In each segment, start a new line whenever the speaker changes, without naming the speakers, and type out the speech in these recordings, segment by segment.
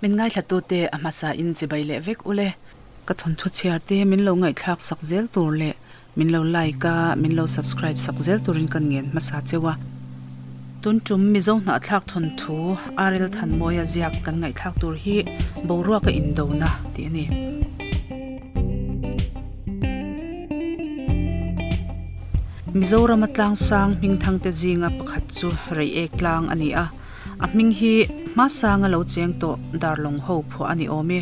Min ngaithlatute a hmasa in chibai leh vek ule. Ka thawnthu chhiar te min lo ngaihthlak sak zel tur leh min lo like a, min lo subscribe sak zel turin kan ngen hmasa cheu a. Tun tum Mizo hnahthlak thawnthu RL Thanmawia ziak kan ngaihthlak tur hi boruaka indona tih a ni. Mizorama tlangsang hmingthangte zinga pakhat chu Reiek tlang a ni a. A hming hi hmasanga lo cheng tawh Darlawng ho phuah a ni awm e.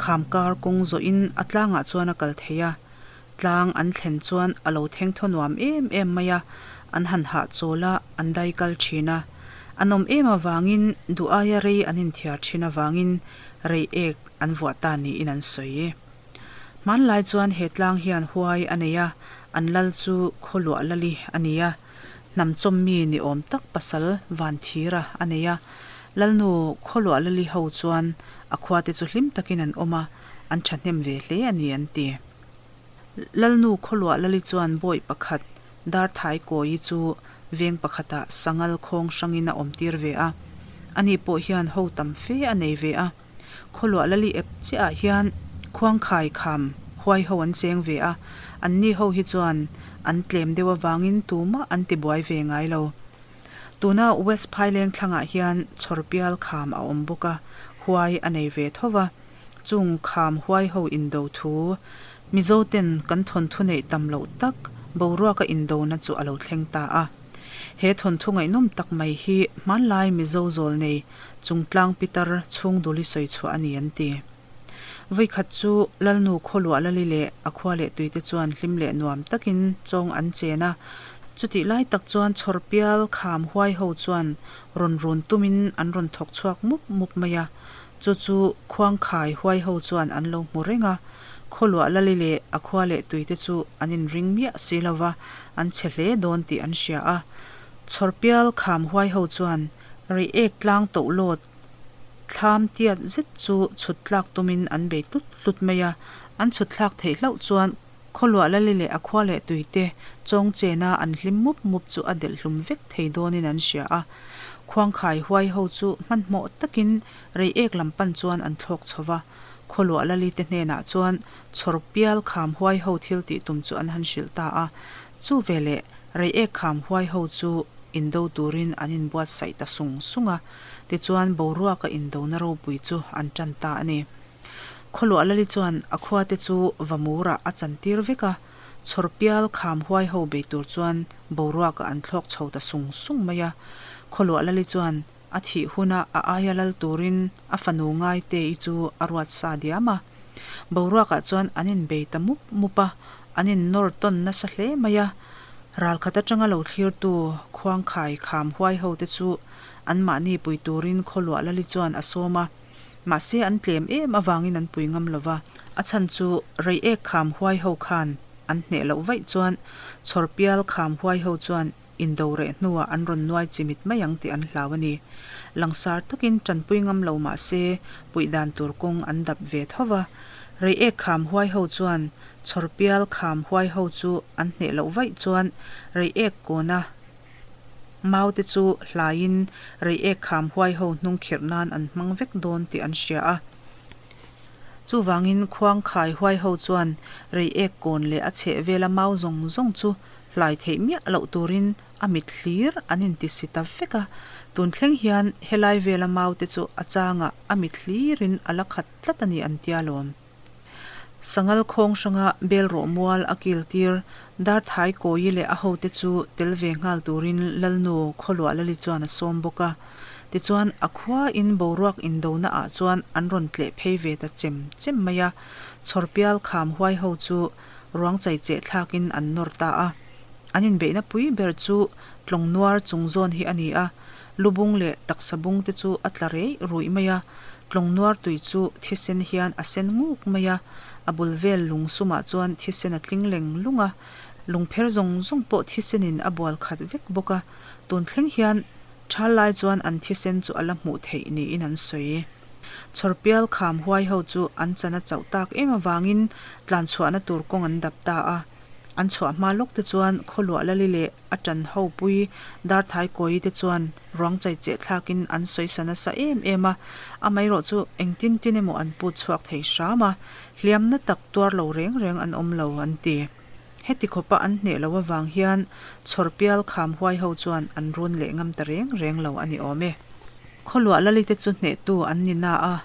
Kham kar kawng zawhin a tlangah chuan a kal thei a. Tlang an thlen chuan a lo theng thaw nuam em em mai a, an han hahchawl a, an dai kal thin a. A nawm em avangin duh aia rei an inthiar thin avangin rei ek an vuah ta niin an sawi. Hmanlai chuan he tlang hian huai a nei a, an lal chu khawluah lali a ni a. Hnam chawm mi ni awm tak pasal Vanthira a nei a, Lalnu Khawluah Lali ho chuan a khuate chu hlim takin an awm a, an thahnem ve hle a ni an ti. Lalnu Khawluah Lali chuan bawi pakhat Darthai Kawi chu veng pakhatah sangal khawng hrangin a awmtir ve a, ani pawh hian ho tam fe a nei ve a. Khawluah Lali ep chiahah hian khuangkhai kham huai ho an cheng ve a, anni ho hi chuan an tlem deuh avangin tumah an ti buai ve ngai lo. Tuna West Phaileng thlangah hian chhawrpial kham a awm bawk a, huai a nei ve tho va. Chung kham huai ho indo thu Mizo ten kan thawnthu neih tam loh tak boruaka indona chu a lo thleng ta a. He thawnthu ngaihnawm tak mai hi hmanlai Mizo zawl nei Chungtlang pitar chhung dul i sawi chhuah a ni an ti. Vawikhat chu Lalnu Khawluah Lali leh a khua leh tuite chuan hlim leh nuam takin chawng an chen a. Chutih lai tak chuan chhawrpial kham huai ho chuan rawn run tumin an rawn thawk chhuak mup mup mai a. Chu chu Khuangkhai huai ho chuan an lo hmu reng a. Khawluah Lali leh a khua leh tuite chu an inring miah si lova, an chhe hle dawn tih an hria a. Chhawrpial kham huai ho chuan Reiek tlang toh lawt thlam tiat zet chu chhut tlak tumin an bei tlut tlut mai a, an chhut thlak theih hlauh chuan khawluah lali leh a khua leh tuite chawng chena an hlim mup mup chu a delh hlum vek thei dawnin an hria a. Khuangkhai huai ho chu hmanhmawh takin Reiek lam pan chuan an thlawk chho va, khawluah lali te hnenah chuan chhawrpial kham huai ho thil tih tum chu an han hrilh ta a. Chu veleh Reiek kham huai ho chu indo turin an inbuatsaih ta sung sung a, tichuan boruaka indona ropui chu an tan ta a ni. Khawluah Lali chuan a khuate chu Vamurah a chantir vek a, chhawrpial kham huai ho bei tur chuan boruaka an thlawk chho ta sung sung mai a. Khawluah Lali chuan a thih huna a aia lal turin a fanu Ngaite-i chu a ruat sa diam a. Boruakah chuan an inbei ta mup mup a, an innawr tawn nasa hle mai a. Ralkhat atanga lo thlirtu Khuangkhai kham huai ho te chu anmahni pui turin Khawluah Lali chuan a sawm a, mahse an tlem em avangin an pui ngam lo va. A chhan chu Reiek kham huai ho khan an hneh loh vaih chuan Chhawrpial kham huai ho chuan Indo reh hnuah an rawn nuai chimit mai ang tih an hlau a ni. Langsar takin tanpui ngam lo mah se puih dan tur kawng an dap ve tho va. Reiek kham huai ho chuan chhawrpial kham huai ho chu an hneh loh vaih chuan reiek kawna mau te chu hlaiin reiek kham huai ho hnung khirh nan an hmang vek dawn tih an hria a. Chuvangin khuangkhai huai ho chuan reiek kawn leh a chheh vela mau zawng zawng chu Hlai theih miah loh turin a mit hlir an inti si ta vek a, tun thleng hian helai vela mau te chu a changah a mit hlirin a la khat tlat a ni an tia lawm. Sangal khawng hranga bel rawh mual a kil tir Darthai Kawi leh a hote chu tel ve nghal turin Lalnu Khawluah Lali chuan a sawm bawk a. Tichuan a khua in boruak indona ah chuan an rawn tleh phei ve ta chem chem mai a, chhawrpial kham huai ho chu Ruang chai cheh thlakin an nawr ta a. An inbeihna pui ber chu tlawng nuar chung zawn hi a ni a, lubung leh taksa bung te chu a tla reih ruih mai a, tlawng nuar tui chu thisen hian a sen nguk mai a, a bul vel lung sumah chuan thisen a tling leng lung a, lungpher zawng zawng pawh thisenin a bual khat vek bawk a, tun thleng hian thal lai chuan an thisen chu a la hmuh theih niin an sawi. Chhawrpial kham huai ho chu an chan a chauh tak em avangin tlan chhuahna tur kawng an dap ta a. An chhuah hma lawk te chuan khawluah lali leh a ṭan ho pui Darthai Kawi te chuan ruang chai cheh thlakin an sawisa nasa em em a, amaherawh chu engtin tin emaw an put chhuak thei hram a, hliamna tak tuar lo reng reng an awm lo an ti. Heti khawpa an hneh loh avang hian chhawrpial kham huai ho chuan an run leh ngam ta reng reng lo a ni awm e. Khawluah lalite chu hnehtu an ni na a,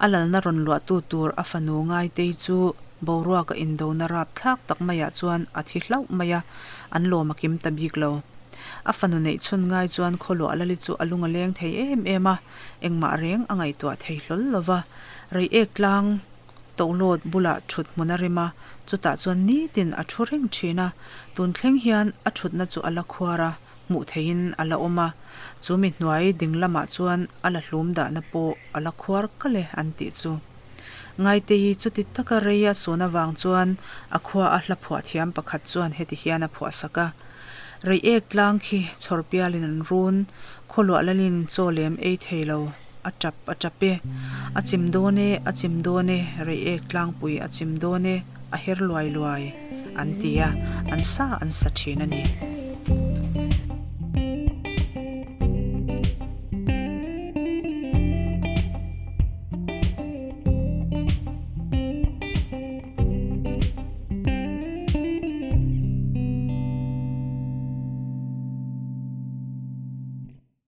a lalna rawn luahtu tur a fanu Ngaitei chu boruaka indona rapthlak tak maiah chuan a thi hlauh mai a, an lawm a kim ta bik lo. A fanu neih chhun ngai chuan khawluah lali chu a lung a leng thei em em a, engmah reng a ngaihtuah thei hlawl lo va, Reiek tlang Tohlawt bulah thut hmun a rem a, chutah chuan nitin a thu reng thin a, tun thleng hian a thutna chu a la khuar a, hmuh theihin a la awm a, chu mi hnuai ding lamah chuan a la hlum dahna pawh a la khuar kal e an tih chu. Ngaitei chuti taka rei a sawn avang chuan a khua a hla phuah thiam pakhat chuan heti hian a phuah sak a, Reiek tlang khi chhawr pialin an run, khawluah lalin chaw lem ei thei lo. A tap a tap e. A chim dawn e, a chim dawn e, Reiek tlangpui a chim dawn e, a her luai luai, an ti a, an sa an sa thin a ni.